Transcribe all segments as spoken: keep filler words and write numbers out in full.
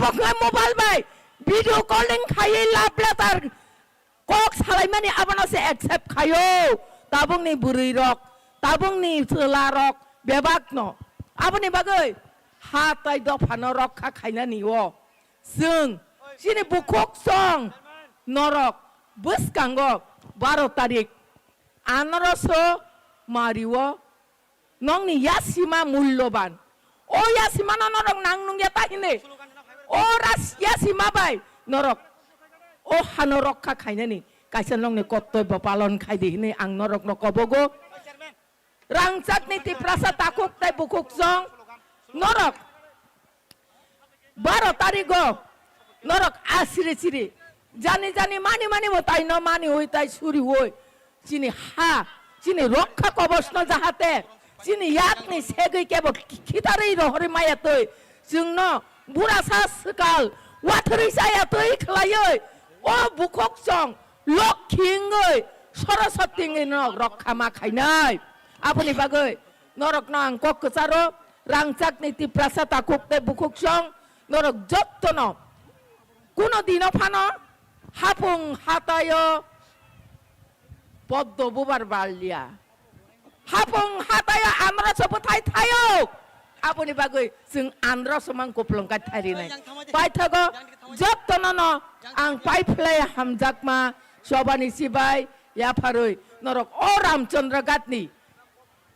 Boknai mobile bai video calling khaiwi love letter kok salaimani abono se accept khaio. Tabukni bwrwi rok, tabukni chwla rok bebakno. Aboni bagwi ha tai dophano rokha khainani o. Chwng chini bukhuk song norok bwskango baro tarik anoroso mario nokni yasima mulloban. O yasimano norok nang nungya ta hini. O ras yasima bai norok o hano rokha khainani kaisa nokni kortoibo palon khaidi hini ang norokno kobogo. Rangchakni Tiprasa takhuk tei bukhuk song norok baro tarigo norok asiri siri jani jani mani mani mwtaino maniwi tai suriwi chini ha, chini rokha kobosno jahate chini yakni segwi kebo khitarwi rohorwi maya twi chwngno burasa swkal wathorwi chaya twi khwlaiwi o bukhuk song Lokhi wngwi Soroswati wngwi norok rokha ma khainai. Aboni bagwi norokno ang kok kwcharo, rangchakni Tiprasa takhuk tei bukhuk song norok jottono kuno dino phano hapung hataio poddo bubar balya. Hapung hataio anroso bwthai thaio. Aboni bagwi chwng anroso mang kuplung kai thairinai. Paithago jottono no ang paiphlai hamjakma chobani sibai yapharwi norok o Ramchandra Ghatni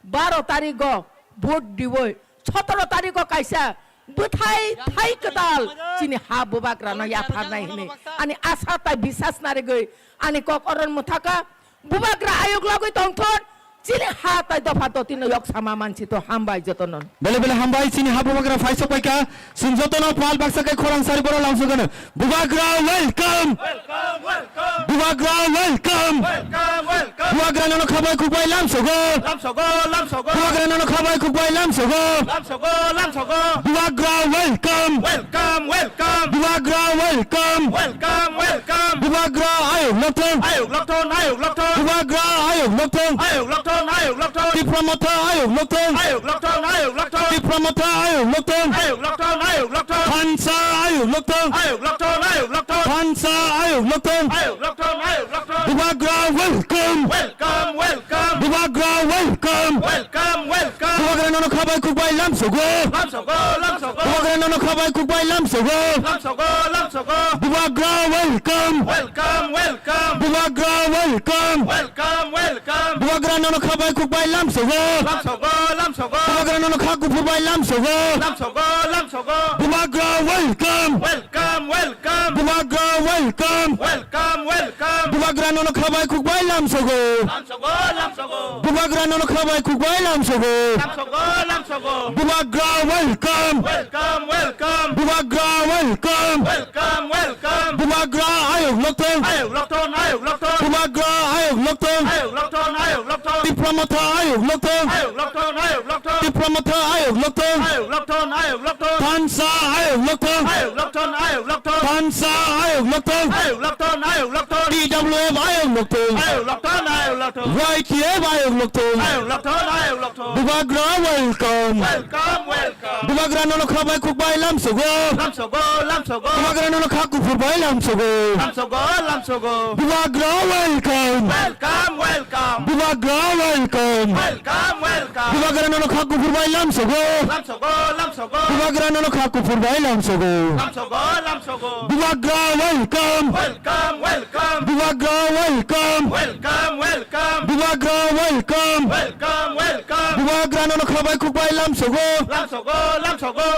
baro tarigo vote diwi sotoro tarigo kaisa bwthai thai kwtal chini ha bubagrano yapharnai hwnwi ani asa tai bisas narigwi ani kok oron mwthaka. Bubagra ayuk logwi tongthon, chini ha tai dopha dotino yok sama mansi to hambai jotono. Bele bele hambai chini ha bubagra phaisok paika, chwng jotono pal baksa kai khorang sari bora lamsogano. Bubagra welcome. Welcome, welcome. Bubagra welcome. Welcome, welcome. Bubagra nono khabai khukbai lamsogo. Lamsogo, lamsogo. Bubagra nono khabai khukbai lamsogo. Lamsogo, lamsogo. Bubagra welcome. Welcome, welcome. Bubagra welcome. Welcome, welcome. Bubagra ayuk lokthong. Ayuk lokthong, ayuk lokthong. Bubagra ayuk lokthong. Ayuk lokthong, ayuk lokthong. Tipra Motha ayuk lokthong. Ayuk lokthong, ayuk lokthong. Tipra Motha ayuk lokthong. Ayuk lokthong, ayuk lokthong. Thansa ayuk lokthong. Ayuk lokthong, ayuk lokthong. Thansa ayuk lokthong. Ayuk lokthong, ayuk lokthong. Bubagra welcome. Welcome, welcome. Bubagra welcome. Welcome, welcome. Bubagra nono khabai khukbai lamsogo. Lamsogo, lamsogo. Bubagra nono khabai khukbai lamsogo. Lamsogo, lamsogo. Bubagra welcome. Welcome, welcome. Bubagra welcome. Welcome, welcome. Bubagra nono khabai khukbai lamsogo. Lamsogo, lamsogo. Bubagra nono kha kuphurbai lamsogo. Lamsogo, lamsogo. Bubagra welcome. Welcome, welcome. Bubagra welcome. Welcome, welcome. Bubagra nono khabai khukbai lamsogo. Lamsogo, lamsogo. Bubagra nono khabai khukbai lamsogo. Lamsogo, lamsogo. Bubagra welcome. Welcome, welcome. Bubagra welcome. Welcome, welcome. Bubagra ayuk lokthong. Ayuk lokthong, ayuk lokthong. Bubagra ayuk lokthong. Ayuk lokthong, ayuk lokthong. Tipra Motha ayuk lokthong. Ayuk lokthong, ayuk lokthong. Tipra Motha ayuk lokthong. Ayuk lokthong, ayuk lokthong. Thansa ayuk lokthong. Ayuk lokthong, ayuk lokthong. Thansa ayuk lokthong. Ayuk lokthong, ayuk lokthong. T W F ayuk lokthong. Ayuk lokthong, ayuk lokthong. Y T F ayuk lokthong. Ayuk lokthong, ayuk lokthong. Bubagra welcome. Welcome, welcome. Bubagra nono khabai khukbai lamsogo. Lamsogo, lamsogo. Bubagra nono kha kuphurbai lamsogo. Lamsogo, lamsogo. Bubagra welcome. Welcome, welcome. Bubagra welcome. Welcome, welcome. Bubagra nono kha kuphurbai lamsogo. Lamsogo, lamsogo. Bubagra nono kha kuphurbai lamsogo. Lamsogo, lamsogo. Bubagra welcome. Welcome, welcome. Bubagra welcome. Welcome, welcome. Bubagra welcome. Welcome, welcome. Bubagra nono khabai khukbai lamsogo. Lamsogo, lamsogo.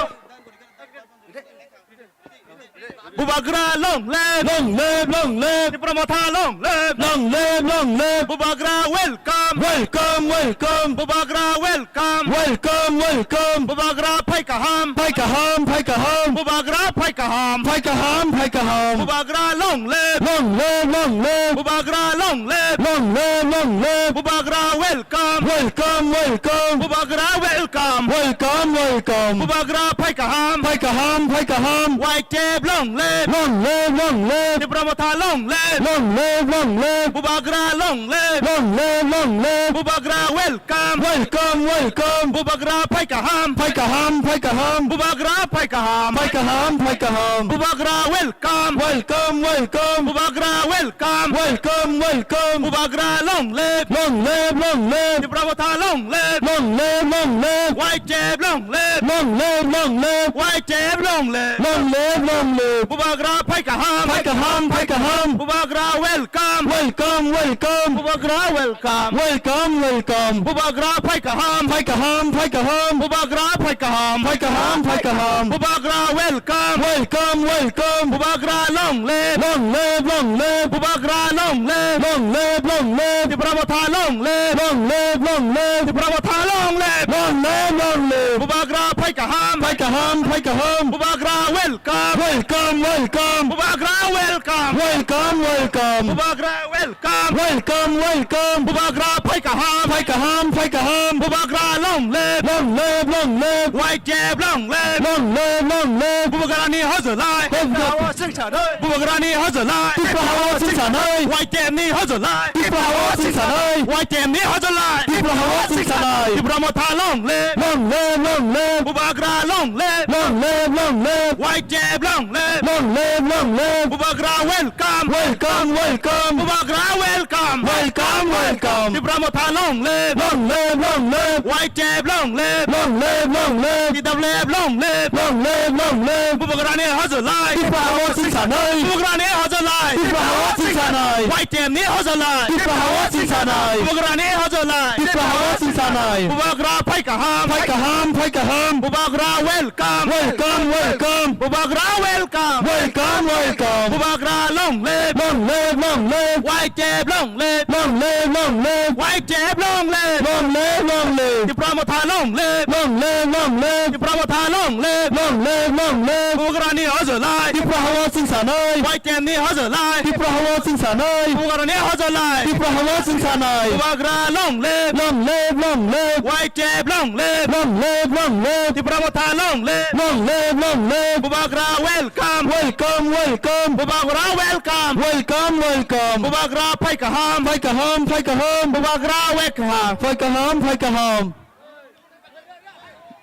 Bubagra long live. Long live, long live. Tipra Motha long live. Long live, long live. Bubagra welcome. Welcome, welcome. Bubagra welcome. Welcome, welcome. Bubagra phai kaham. Phai kaham, phai kaham. Bubagra phai kaham. Phai kaham, phai kaham. Bubagra long live. Long live, long live. Bubagra long live. Long live, long live. Bubagra welcome. Welcome, welcome. Bubagra welcome. Welcome, welcome. Bubagra phai kaham. Phai kaham, phai kaham. White tape long live. Long live, long live. Tipra Motha long live. Long live, long live. Bubagra long live. Long live, long live. Bubagra welcome. Welcome, welcome. Bubagra phai kaham. Phai kaham, phai kaham. Bubagra phai kaham. Phai kaham, phai kaham. Bubagra welcome. Welcome, welcome. Bubagra welcome. Welcome, welcome. Bubagra long live. Long live, long live. Tipra Motha long live. Long live, long live. White Chief long live. Long live, long live. White Chief long live. Long live, long live. Bubagra phai kaham. Phai kaham, phai kaham. Bubagra welcome. Welcome, welcome. Bubagra welcome. Welcome, welcome. Bubagra phai kaham. Phai kaham, phai kaham. Bubagra phai kaham. Phai kaham, phai kaham. Bubagra welcome. Welcome, welcome. Bubagra long live. Long live, long live. Bubagra long live. Long live, long live. Tipra Motha long live. Long live, long live. Tipra Motha long live. Long live, long live. Bubagra phai kaham. Phai kaham, phai kaham. Bubagra welcome. Welcome, welcome. Bubagra welcome. Welcome, welcome. Bubagra welcome. Welcome, welcome. Bubagra phai kaham. Phai kaham, phai kaham. Bubagra long live. Long live, long live. White Chief long live. Long live, long live. Bubagrani hojolai. Bubagra- Tipra hawa singsanai. Bubagrani hojolai. Tipra hawa singsanai. White Chiefni hojolai. Tipra hawa singsanai. White Chiefni hojolai. Tipra hawa singsanai. Tipra Motha long live. Long live, long live. Bubagra long live. Long live, long live. White Chief long live. Long live, long live. Bubagra welcome. Welcome, welcome. Bubagra welcome. Welcome, welcome. Tipra Motha long live. Long live, long live. White Chief long live. Long live, long live. T W F long live. Long live, long live. Bubagrani hojolai. Tipra hawa singsanai. Bubagrani hojolai. Tipra hawa singsanai. White Chiefni hojolai. Tipra hawa singsanai. Bubagrani hojolai. Tipra hawa singsanai. Bubagra phai kaham. Phai kaham, phai kaham. Bubagra welcome. Welcome, welcome. Bubagra welcome. Welcome, welcome. Bubagra long live. Long live, long live. White Chief long live. Long live, long live. White Chief long live. Long live, long live. Tipra Motha long live. Long live, long live. Tipra Motha long live. Long live, long live. Bubagrani hojolai. Tipra hawa singsanai. White Chiefni hojolai. Tipra hawa singsanai. Bubagrani hojolai. Tipra hawa singsanai. Bubagra long live. Long live, long live. White Chief long live. Long live, long live. Tipra Motha long live. Long live, long live. Bubagra welcome. Welcome, welcome. Bubagra welcome. Welcome, welcome. Bubagra phai kaham. Phai kaham, phai kaham. Bubagra welcome. Phai kaham, phai kaham.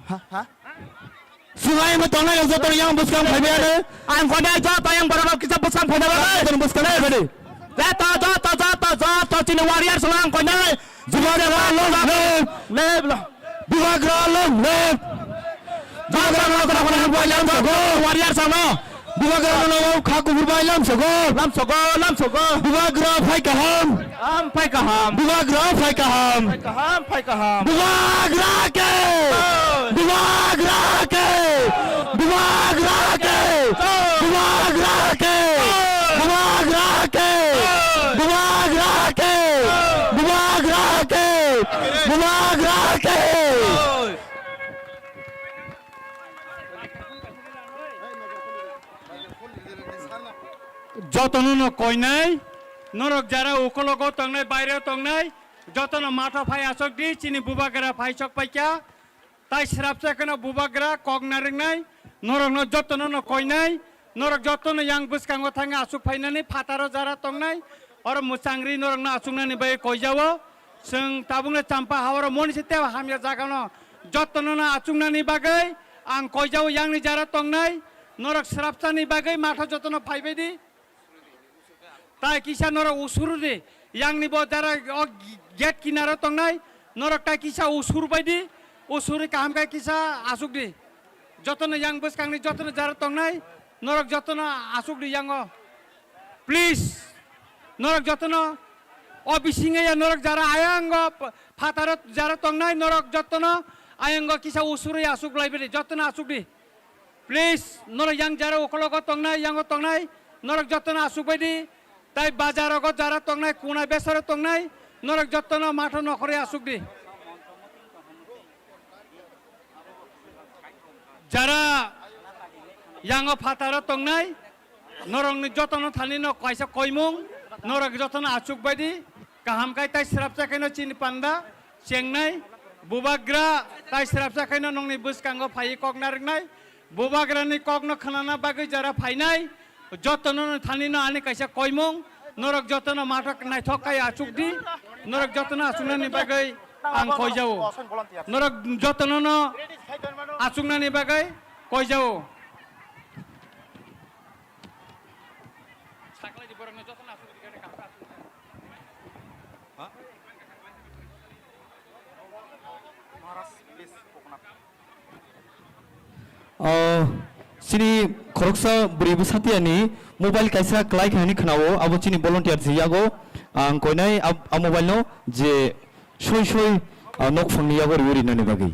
Ha, ha. Swngaiwi tongnai rok joto yang bwskang phaibaiyano. Ang koinai joto yang borok rok kisa bwskang phaibai bagwi. Joto bwskang phaibai di. Joto, joto, joto, joto chini warriors rok ang koinai. Bubagra long live. Live, live. Bubagra long live. Bubagra long live. Warriors rok no. Bubagra no kha kuphur bai lamsogo. Lamsogo, lamsogo. Bubagra phai kaham. Kaham, phai kaham. Bubagra phai kaham. Phai kaham, phai kaham. Bubagra ke! Jai! Bubagra ke! Jai! Bubagra ke! Jai! Bubagra ke! Jai! Bubagra ke! Jai! Bubagra ke! Jai! Bubagra ke! Jai! Bubagra ke! Jai! Jotono no koinai, norok jara ukologo tongnai, baireo tongnai, jotono matha phai asok di, chini bubagra phai sok paikha. Tai srapsa kheno bubagra kok narwknai, norokno jotono no koinai, norok jotono yang bwskango thangwi asuk phainani phataro jara tongnai, oro mwchangri norokno asuknani bai koijao. Chwng tabukno champa haoro monise tei hamya jagano jotono no asuknani bagwi ang koijao yangni jara tongnai, norok srapsani bagwi matha jotono phaibai di. Tai kisa norok usur di, yangni bo jara o gate kinaro tongnai, norok tai kisa usur bai di, usuri kaham khe kisa asuk di. Jotono yang bwskangni jotono jara tongnai, norok jotono asuk di yango. Please, norok jotono o bisingo ya norok jara ayango ph-, phataro jara tongnai, norok jotono ayango kisa usuri asuk lai bai di, jotono asuk di. Please, norok yang jara ukologo tongnai, yango tongnai, norok jotono asuk bai di. Tai bajarogo jara tongnai, kunai besaro tongnai, norok jotono matha nokhorwi asuk di. Jara yango phataro tongnai, norokni jotono thani no kaisa koimung, norok jotono asuk bai di. Kaham khai tai srapsa khaino chini panda chengnai, bubagra tai srapsa khaino nongni bwskango phaiwi kok narwknai, bubagrani kokno khnana bagwi jara phainai, Jotono thani no ani kaisa koimung, norok jotono mathok naithok kai achuk di, norok jotono achuknani bagwi ang koijao. Norok jotono no achuknani bagwi koijao. O, chini khoroksa bwrwi bwsatiyani mobile kaisa kwlai kha hwnwi khwnao, abo chini volunteer se yago ang koinai a, a mobile no je soi soi, a, nokphangni yago rwi rinani bagwi.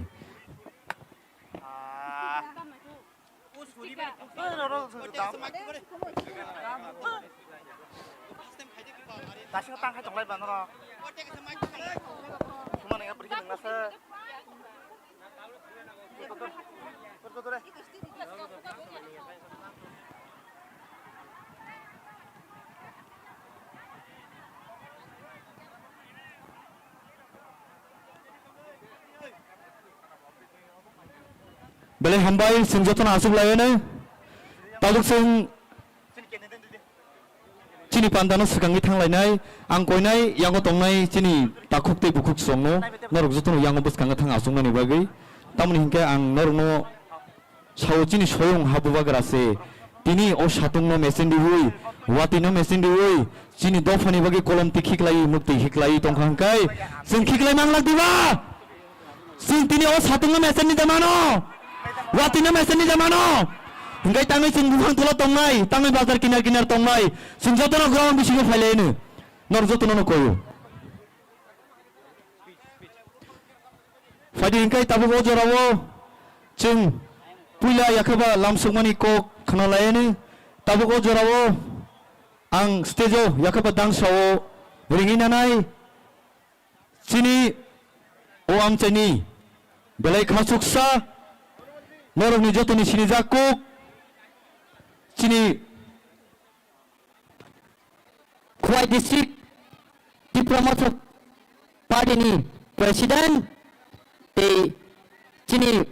Dasino tang khai tonglai ba norok. Sumana ya pergi nang nasa. Belai hambai, chwng jotono achuk lai-o no. Tabuk chwng chini panda no swkangwi thang lainai. Ang koinai yago tongnai chini takhuk tei bukhuk chwng no, norok jotono yango bwskango thang achuknani bagwi. Tamoni hinkhe ang norok no Sao chini soyung ha bubagra se, tini o satung no mesen riwi, watwi no mesen riwi, chini dopha ni bagwi kolom twi khiklai, muktwi khiklai tongkha hwnkhe, chwng khiklai manglak diba? Chwng tini o satung no mesen ni da mano, watwi no mesen ni da mano, hwnkhe tangwi chwng buphang tola tongnai, tangwi bazar kinar kinar tongnai, chwng jotono ground bisingo phailaino, nor jotono no koyo. Phaidi hwnkhe tabuk o jorao chwng puila yakhaba lamsokmani kok khna laiyani. Tabuk o jorao ang stage o yakhaba dangsao ringwi nanai chini o amchaini belai khachuksa norokni jotoni sinijak kok chini Khowai District Tipra Motha Party ni President tei chini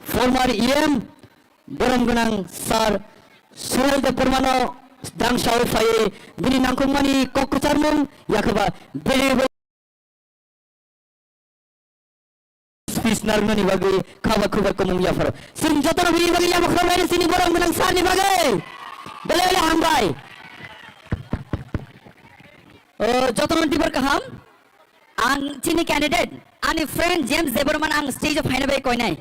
former E M borom gwnang Sir Suhel Debbarma no dangsao phaiwi bini nangkukmani kok kwcharmung yakhaba bini speech narwknani bagwi khaba khubar kwmung yapharo. Chwng jotono bini bagwi yapharo chini borom gwnang sir ni bagwi. Belai belai hambai. O, jotono tibor kaham. Ang chini candidate, ani friend James Debbarma ang stage o phaina bai koinai.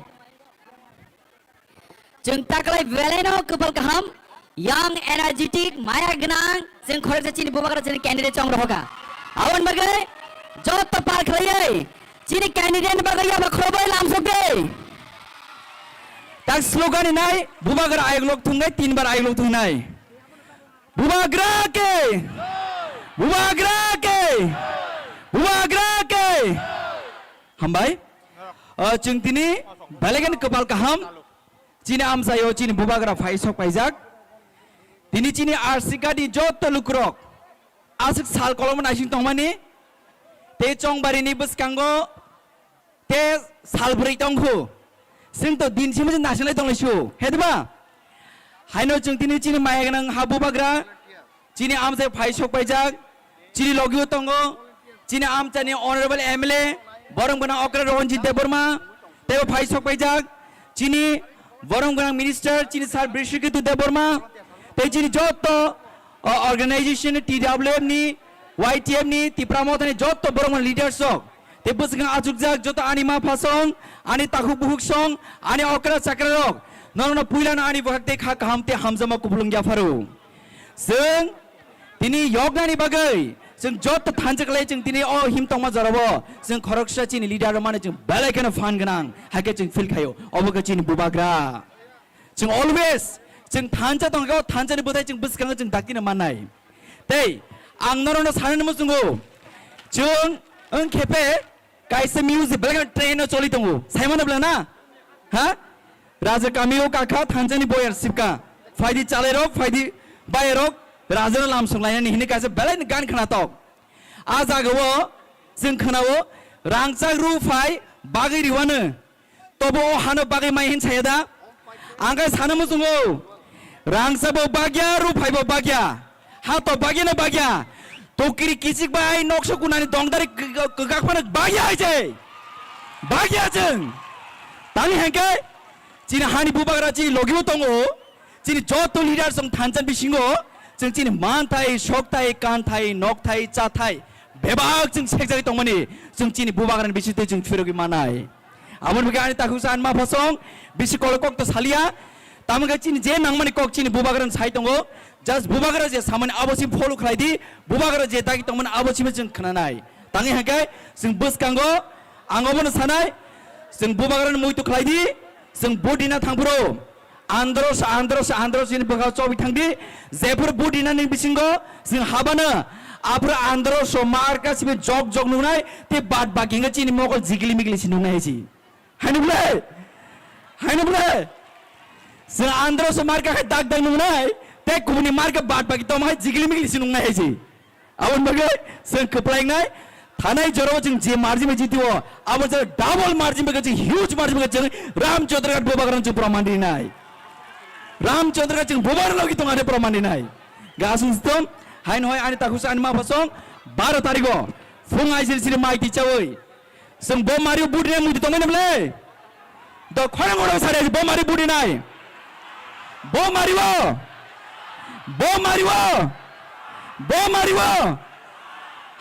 Chwng taklai belaino kwpal kaham, young, energetic, maya gwnang, chwng khoroksa chini bubagra chini candidate chong rohoka. Aboni bagwi joto par khlaiwi chini candidate ni bagwi yaba khorokbai lamsok de. Tak slogan ni nai, bubagra ayok lok thungnai, tinbar ayok lok thungnai. Bubagra ke! Bubagra ke! Bubagra ke! Hambai. O, chwng tini belai kheno kwpal kaham. Chini amchaio chini bubagra phai sok paijak. Tini chini R C K ni joto lukurok aswk sal kolom naising tongmani tei chongbarini bwskango te sal bwrwi tongkhu. Chwng to din simi naising lai tonglai su. He diba? Haino chwng tini chini maya gwnang ha bubagra. Chini amchai phai sok paijak, chini logio tongo, chini amchaini honorable M L A, borom gwnang okra Rohanjit Debbarma, teibo phai sok paijak, chini borom gwnang minister, chini sir Brishikitu Debbarma, tei chini joto, o, organization T W F ni, Y T F ni, Tipra Mothani joto borom gwnang leaders rok, tei bwswkang achukjak joto ani ma pha song, ani takhuk bukhuk song, ani okra chakra rok, norokno puilano ani bwkhak tei kha kaham tei hamjakma kupulung yapharo. Chwng tini yoknani bagwi chwng joto thansa khlai chwng tini o him tongma jorabo chwng khoroksa chini leader rok mani chwng belai kheno phan gwnang hai khe chwng feel khaio. Obo khe chini bubagra. Chwng always chwng thansa tongkha, o thansani bwthai chwng bwskango chwng daktino mannai. Tei ang norokno sanani muchungo chwng wng khe phe Kaisa music belai kheno train o choli tongo. Saimano bela na? Ha? Raja kami o kakha thansani boyar sipka. Phaidi chalairok, phaidi bayarok, raja no lamsong lainani hini kaisa belai ni gan khna tok. A jaga o chwng khna o rangchak ru phai bagwi riwano. Tobo o hano bagwi mai hin saya da? Ang khe sana muchungo. Rangsa bo bagya, ruphai bo bagya, ha to bagya na bagya, tokiri kichik bai noksa kunani dongdari k-, k-, kwkak phano bagya hai se. Bagya chwng. Tani hangke chini hani bubagra chini logi bo tongo. Chini joto leader song thansa bisingo chwng chini manthai, sokthai, kanthai, nokthai, chathai bebak chwng sekjagwi tongmani chwng chini bubagrani bisingtwi chwng phirogwi manai. Aboni bagwi ani takhuk sa ani ma phasong bisi kolok kok to saliya. Tamo khe chini je nangmani kok chini bubagrani sai tongo. Just bubagra je samani abo si follow khlai di. Bubagra je dagi tongmani abo simi chwng khnanai. Tangwi hangkhe chwng bwskango ang obono sanai, chwng bubagrani muitu khlai di, chwng vote rina thangphuru andros, andros, andros chini bwkhao chobwi thangdi. Jephuru vote rinani bisingo chwng habano, aphuru andros o marka simi jok jok nungnai, tei bad baki hwnkhe chini mokol jigili migili se nungnai hai se. Haino bwle? Haino bwle? Chwng andros o marka khai dak dak nungnai, tei kubuni marka bad baki tongma hai jigili migili se nungnai hai se. Aboni bagwi chwng kwplainai, thanai jorao chwng je margin bai jitio, abo je double margin bai chwng huge margin bai chwng Ramchandraghat bubagrano chwng proman rinai. Ramchandraghat chwng bubagra logi tongani proman rinai. Gasung sitom, haino hai ani takhuk sa ani ma phasong, baro tarigo, phung aisiri siri mai tichawi. Chwng bo mario budi nai muitu tongmani bwle? Do khorang khorang sari bo mario budi nai. Bo mario. Bo mario. Bo mario.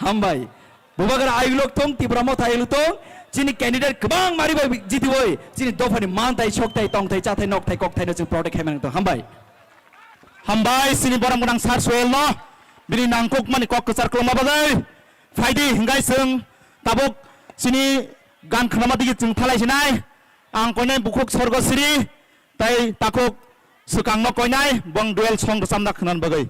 Hambai. Bubagra ayuk lok thung, Tipra Motha ayuk lok thung. Chini candidate kwbang mari bai jitiwi. Chini dophani mantai, soktai, tongtai, chathai, noktai, koktai no chwng protect khaimani tong. Hambai. Hambai, chini borok gwnang Sir Sohel no. Bini nangkukmani kok kwchar kwlwngma bagwi. Phaidi, hingkai chwng tabuk chini gan khnama digi chwng thalai sinai. Ang koinai bukhuk Sorgo Sri, tei takhuk swkangno koinai, bong duel song rwchapna khwnani bagwi.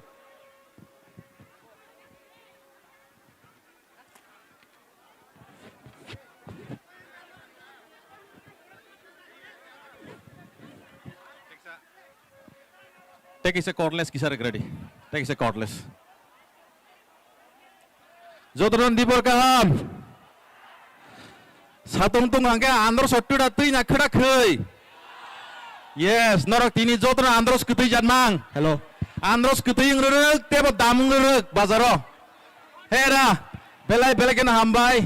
Tei kisa cordless kisa rwk ready. Tei kisa cordless. Jotono dibor kaham. Satung tung hangke andro sottu da twi na khwda khwi. Yes, norok tini jotono andros kwtwi jatmang. Hello. Andros kwtwi wng rwrwk, tebo dam wng rwrwk bazaro. Hera, belai belai kheno hambai.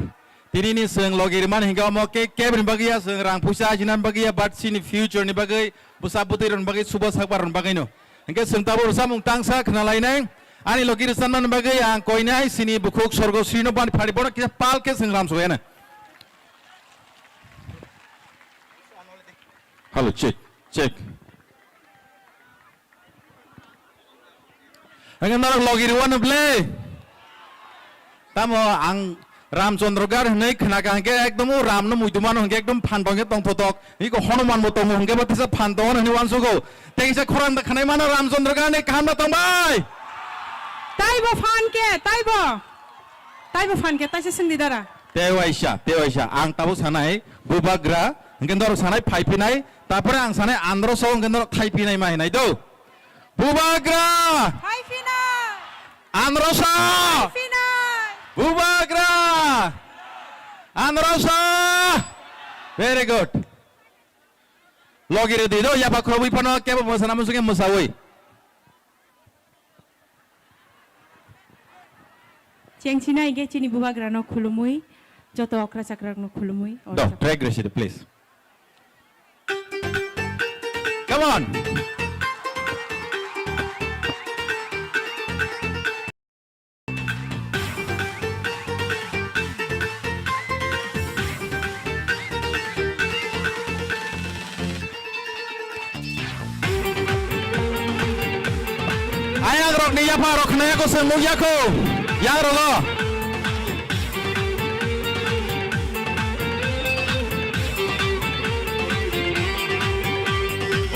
Tini ni chwng logi rwmani hingke omo ke kebini bagwi ya, chwng rang puisa ajinani bagwi ya, but chini future ni bagwi, bwsa bwtwi rokni bagwi, subo sakbar rokni bagwi no. Hingke chwng tabuk rwchapmung tangsa khna lainai. Ani logi rwchapmani bagwi ang koinai chini bukhuk Sorgo Sri no bani phari bono kisa pal khe chwng ram sogwi ano. Hello, check, check. Hingke norok logi rwano ble. Tamo ang Ramchandra Gar hwnwi khna kha hingke ekdom o Ram no muitu mano hingke ekdom phan tongkhe tongthotok. Iko Hanuman bo tongo hingke bo tisa phan tongo hwnwi uansugo. Tei kisa khorang da khanai mano Ramchandra Gar ni kaham da tongbai. Taibo phan khe, taibo. Taibo phan khe, taisa swngdi dara. Tei waisa, tei waisa. Ang tabuk sanai bubagra, hingke norok sanai phaiphinai, tapore ang sanai andro so hingke norok thaiphinai ma hinai do. Bubagra! Hai phinai! Androsa! Hai phinai! Bubagra! Androsa! Very good. Logi rwdi do, yapha khorobwi phano kebo mwsana muchungkhe mwsawi. Chengchina hingke chini bubagrano khulumui, joto okra chakrarokno khulumui. Do, track resi de, please. Come on. Ayang rok ni yapha rok khna yako se mug yako. Yang rogo.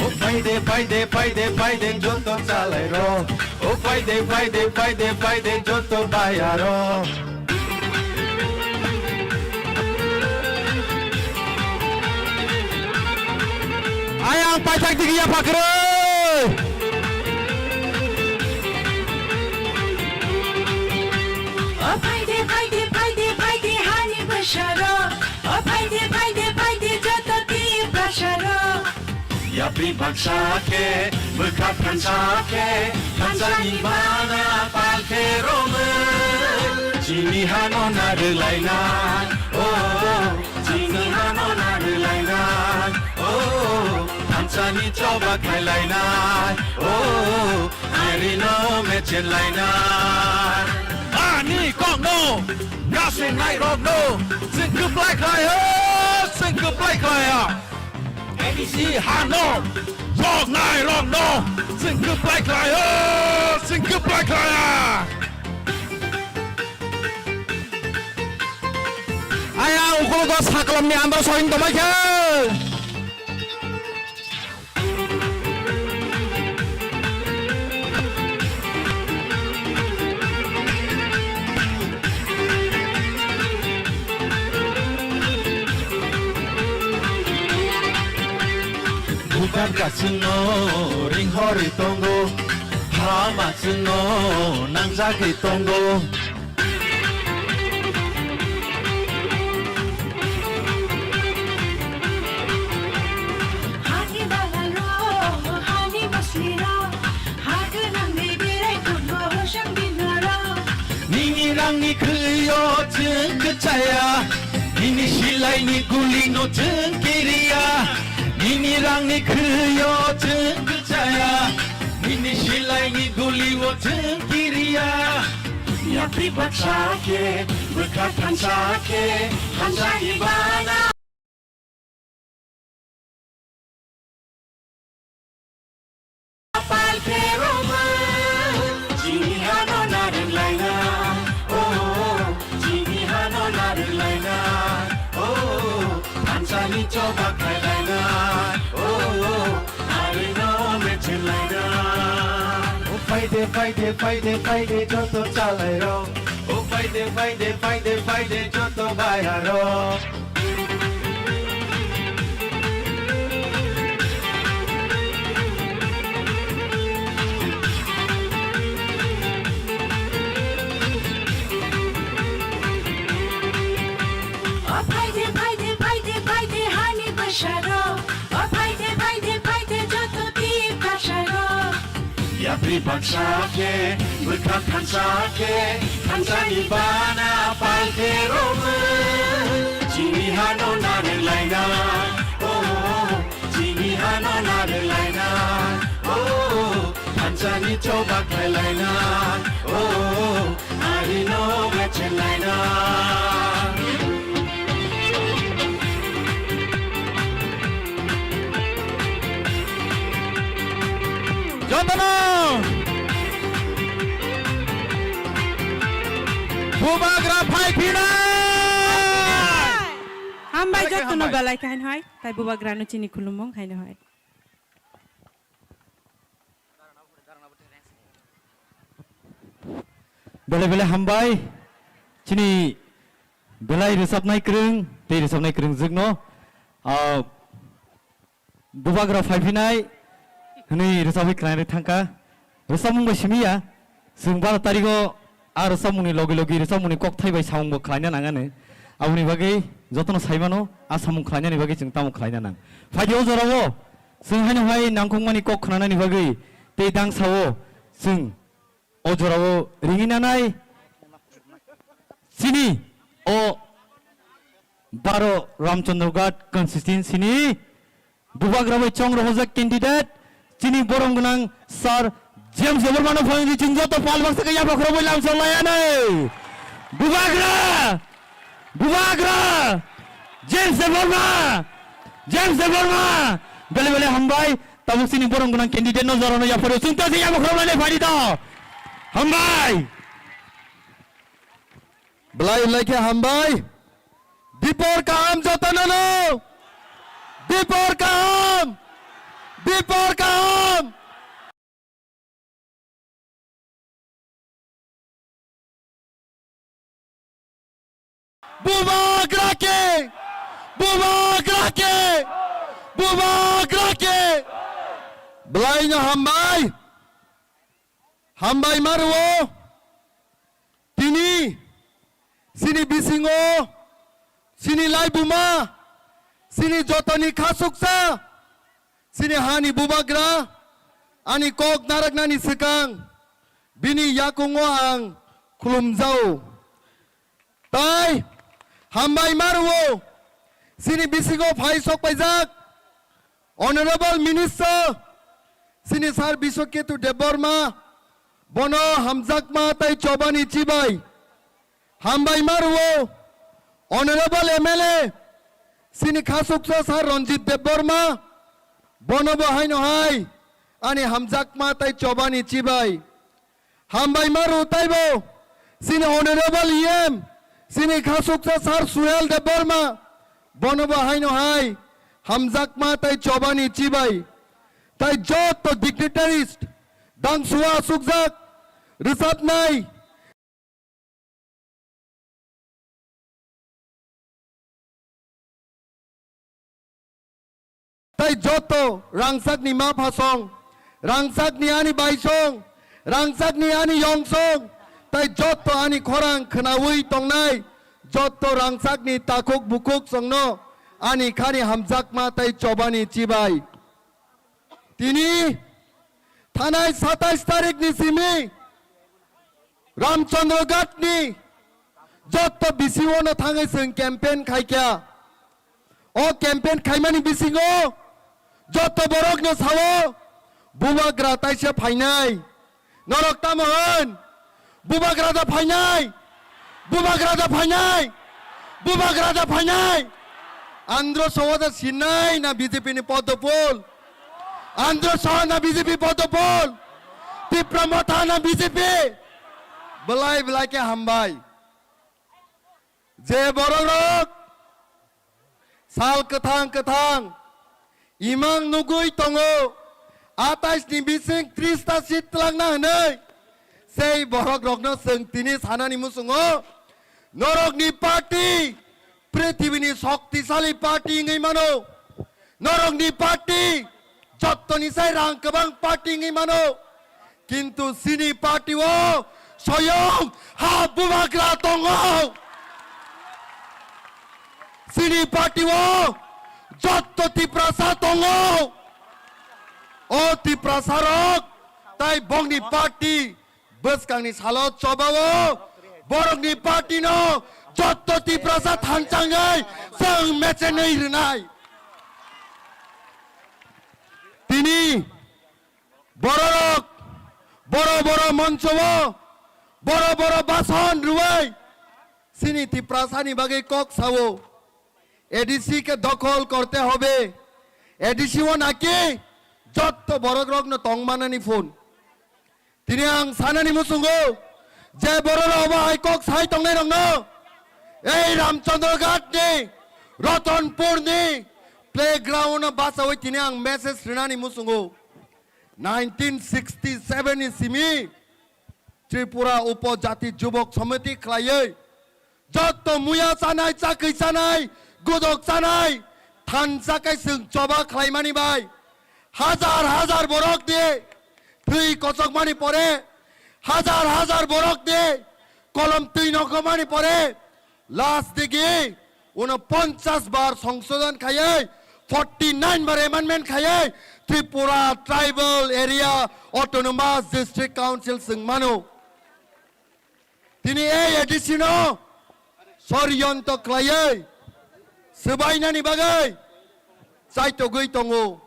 O phaide, phaide, phaide, phaide, joto chalai rok. O phaide, phaide, phaide, phaide, joto baya rok. Ayang paithak digi yapha kwrwi. O phaide, phaide, phaide, phaide, hani bwsarok. O phaide, phaide, phaide, joto Tiprasarok. Yapri baksa khe, bwkha thansa khe, thansani bana pal khe romwi. Chini hano na rwlainai, oh, chini hano na rwlainai, oh, thansani choba khlailainai, oh, arino mechenlainai. Ani kokno, nasenai rokno, chwng kwplai khlai, oh, chwng kwplai khlai, ah. A D C hano, rok nai rok no, chwng kwplai khlai o, chwng kwplai khlai ya. Ayang ukologo saklamni andro soring tongmai khe. Bhutan kachwngno ringhorwi tongo, hama chwngno nangjagwi tongo. Hani bagal rok, hani bosni rok, ha gwnangni berai tongo hosang bina rok. Nini rangni khwio chwng kwchaya, nini silaini gulino chwng kiriya. Nini rangni khwio chwng kwchaya, nini silaini gulio chwng kiriya. Yapri baksa khe, bwkha thansa khe, thansani bana. Pal khe romwi, chini hano na rwlainai, oh, chini hano na rwlainai, oh, thansani choba khlailainai, oh, arino mechenlainai. O phaide, phaide, phaide, phaide, joto chalairok. O phaide, phaide, phaide, phaide, joto bayarok. O phaide, phaide, phaide, phaide, hani bwsarok. O phaide, phaide, phaide, joto Tiprasarok. Yapri baksa khe, bwkha thansa khe, thansani bana pal khe romwi. Chini hano na rwlainai, oh, chini hano na rwlainai, oh, thansani choba khlailainai, oh, arino mechenlainai. Jotono Bubagra phai phinai. Hambai jotono belai khe hambai. Belai khe hambai. Tai Bubagrano chini khulumung haino hai. Belai belai hambai. Chini belai rwchapnai kwrwng tei rwchapnai kwrwngjwkno, ah, Bubagra phai phinai hwnwi rwchapwi khwlainai thangkha. Rwchapmung bai simi ya. Chwng baro tarigo a rwchapmungni logi logi rwchapmungni kokthai bai samungbo khwlaina nangani. Aboni bagwi jotono saimano a samung khwlainani bagwi chwng tamo khwlaina nang. Phaidi o jorao chwng haino hai nangkukmani kok khwnanani bagwi tei dangsao chwng o jorao ringwi nanai. Chini o baro Ramchandra Ghat constituency ni Bubagra bai chong rohorjak candidate, chini borom gwnang Sir James Debbarma no phai di, chwng joto pal baksa khe yapha khorokbai lamsok laianai. Bubagra! Bubagra! James Debbarma! James Debbarma! Belai belai hambai, tabuk chini borom gwnang candidate no jorano yapha rio, chwng to se yapha khorok lainai phai di to. Hambai! Belai belai khe hambai. Dipor kaham jotono no. Dipor kaham. Dipor kaham. Bubagra khe. Bubagra khe. Bubagra khe. Belai no hambai. Hambai ma rwo. Tini chini bisingo chini laibuma, chini jotoni khasuksa, Chini hani bubagra ani kok naraknani swkang bini yakungo ang khulumjao. Tai hambai ma rwo chini bisingo phai sok paijak Honorable Minister chini Sir Biswaketu Debbarma, bono hamjakma tai chobani chibai. Hambai ma rwo Honorable M L A chini khasuksa Sir Ranjit Debbarma, bono bo haino hai ani hamjakma tai chobani chibai. Hambai ma rwo taibo chini Honorable E M chini khasuksa Sir Suhel Debbarma, bono bo haino hai hamjakma tai chobani chibai. Tai jotto dignitaries, dangsua sukjak, rwchapnai, tai jotto rangchakni ma phasong, rangchakni ani baisong, rangchakni ani yongsong, tai jotto ani khorang khwnaui tongnai, jotto rangchakni takhuk bukhuk songno ani khani hamjakma tai chobani chibai. Tini thanai satais tarikni simi Ramchandra Ghatni jotto B C O no thangwi chwng campaign khaikha. O campaign khaimani bisingo jotto borokno sao, bubagra taisa phainai. Norok tamo hwn? Bubagra da phainai? Bubagra da phainai? Bubagra da phainai? Andro Saha da sinai na B J P ni Padma Phul? Andro Saha na B J P Padma Phul? Tipra Motha na B J P? Belai belai khe hambai. Je borok rok sal kwthang kwthang imang nugui tongo, atais ni bising tris ta seat twlangna hwnwi, sei borok rokno chwng tini sanani muchungo, norokni party prithibi ni shoktisali party wngwi mano. Norokni party jottoni sai rang kwbang party wngwi mano, kintu chini party o soyong ha bubagra tongo. Chini party o jotto Tiprasa tongo. O Tiprasa rok tai bongni party bwskangni salo chobao borokni party no jotto Tiprasa thanchangwi chwng mechenwi rwnai. Tini bororok boro boro moncho o boro boro bason rwui chini Tiprasa ni bagwi kok sao. A D C ke dokhol korte hobe. A D C o naki jotto borok rok no tong manani phone. Tini ang sanani muchungo je borok rok obo hai kok sai tongnai rok no ei Ramchandra Ghat ni Ratanpur ni playground no bachawi tini ang message rinani muchungo. Nineteen sixty seven ni simi Tripura Upojati Jubok Samiti khlaiwi jotto muya chanai, chakwi chanai, godok chanai, thansa kai chwng choba khlaimani bai hajar hajar borok de thwi kochokmani pore, hajar hajar borok de kolom twi nokmani pore, last digi uno ponchas bar songsodon khaiwi, forty nine bar amendment khaiwi Tripura Tribal Area Autonomous District Council chwng mano. Tini ei A D C no soriyontro khlaiwi swbainani bagwi chaitogwi tongo.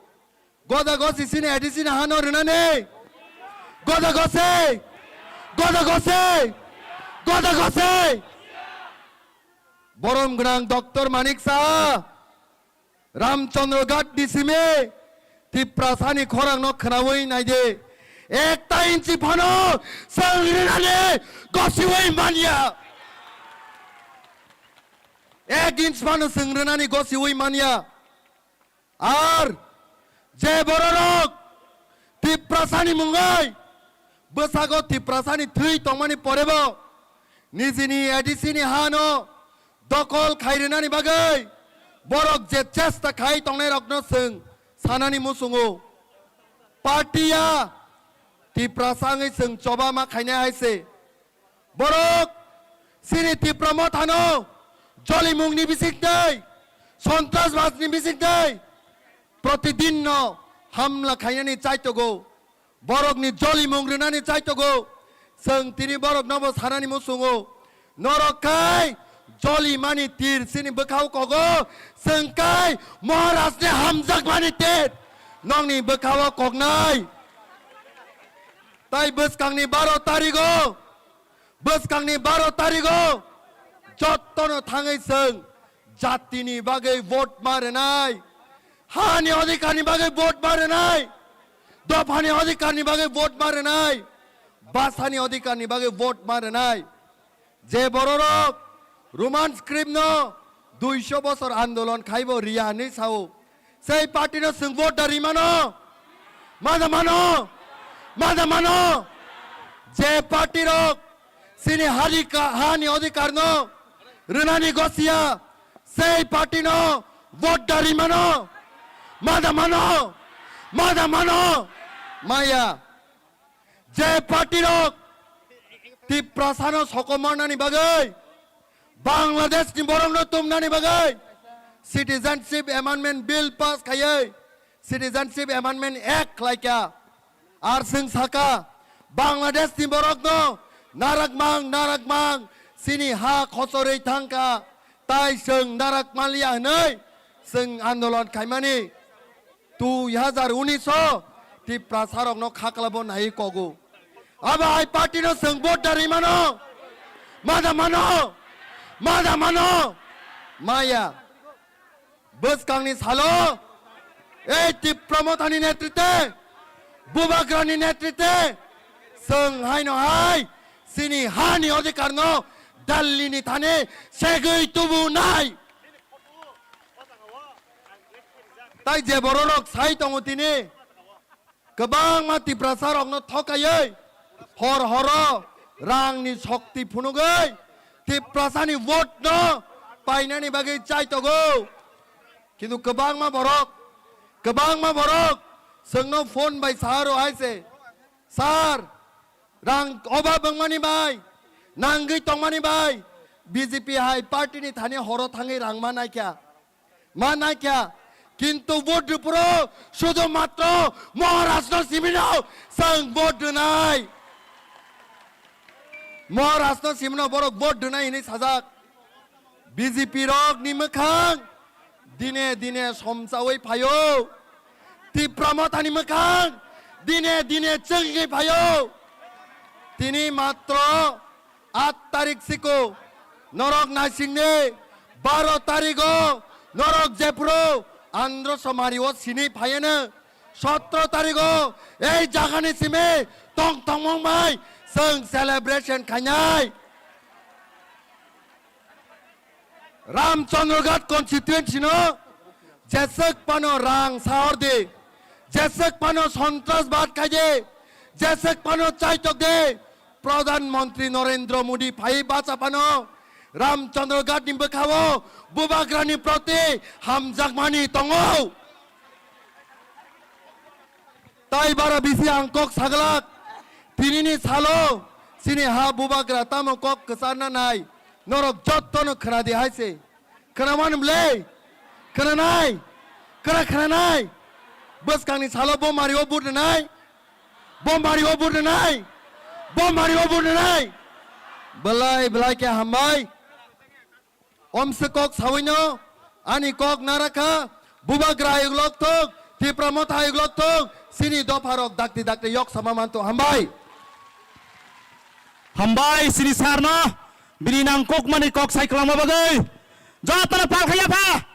Goda gosi sini A D C ni hano rwnani. Goda gosi. Goda gosi. Goda gosi. Borom gwnang Doctor Manik Saha, Ramchandra Ghat ni simi Tiprasani khorang no khwnawi naidi. Ekta inchi phano chwng rwnani gosiwi manya. Ek inch phano chwng rwnani gosiwi manya. Ar je bororok Tiprasani mungwi bwsago Tiprasani thwi tongmani porebo nijini A D C ni hano dokol khai rwnani bagwi borok je chesta khai tongnairokno chwng sanani muchungo. Party ya Tiprasa wngwi chwng choba ma khainai hai se. Borok chini Tipra Mothano jolimungni bisingtwi, sontrasbadni bisingtwi protidinno hamla khainani chaitogo, borokni jolimung rwnani chaitogo. Chwng tini boroknobo sanani muchungo, norok khai jolimani tir chini bwkhao kogo, chwng khai Maharajni hamjakmani tir nokni bwkhao koknai. Tai bwskangni baro tarigo, bwskangni baro tarigo jottono thangwi chwng jatini bagwi vote ma rwnai, hani odhikarni bagwi vote ma rwnai, dophani odhikarni bagwi vote ma rwnai, bhasani odhikarni bagwi vote ma rwnai. Je bororok Roman script no duiso bosor andolon khaibo riya hinwi sao, sei party no chwng vote da rimano? Mada mano? Mada mano? Je party rok chini hari ka-, hani odhikar no rwnani gosiya, sei party no vote da rimano? Mada mano? Mada mano? Maya. Je party rok Tiprasano sokomornani bagwi, Bangladeshni borokno tumnani bagwi Citizenship Amendment Bill pass khaiwi Citizenship Amendment Act khlaikha. Ar chwng sakha, Bangladeshni borokno narakmang narakmang chini ha khochorwi thangkha, tai chwng narak manliya hwnwi chwng andolon khaimani. Dui hazar unis o Tiprasarokno khaklabo nai kogo. Abo hai party no chwng vote da rimano? Mada mano? Mada mano? Maya. Bwskangni salo ei Tipra Mothani netrite, Bubagrani netrite chwng haino hai chini hani odhikarno Delhi ni thani segwi tubunai. Tai je bororok sai tongo tini, kwbangma Tiprasarokno thokaiwi hor horo rangni shokti phunugwi Tiprasani vote no painani bagwi chaitogo. Kintu kwbangma borok, kwbangma borok chwngno phone bai saharo hai se, "Sir, rang obab wngmani bai, nangwi tongmani bai, B J P hai party ni thani horo thangwi rang ma naikha." Ma naikha, kintu vote rwphuru sudhu matro Maharajno simino chwng vote rwnai. Maharajno simino borok vote rwnai hinwi sajak. B J P rokni mwkhang dine dine somsawi phaio. Tipra Mothani mwkhang dine dine chwngwi phaio. Tini matro Aat tarik siko norok naisingni baro tarigo norok jephuru Andhra Somari o sini phaiano, sotro tarigo ei jagani simi tong tongmung bai chwng celebration khainai. Ramchandraghat constituency no jeswk phano rang sahor di, jeswk phano sontras bad khai di, jeswk phano chaitok di, Pradhan Mantri Narendra Modi phai bacha phano Ramchandraghat ni bwkhao Bubagrani proti hamjakmani tongo. Tai bara bisi ang kok saglak, tinini salo chini ha Bubagra tamo kok kwcharna nai, norok jottono khwnadi hai se. Khwnamani bwle? Khwnanai? Khwna khwnanai? Bwskangni salo Bomari o vote rwnai? Bomari o vote rwnai? Bomari o vote rwnai? Belai belai khe hambai. Omse kok sawino ani kok narakha, Bubagra ayuk lok thok, Tipra Motha ayuk lok thok, chini dopharok dakti dakti yok sama mantu hambai. Hambai chini sarno, bini nangkukmani kok sai kwlangma bagwi. Jotono pal khaya pha.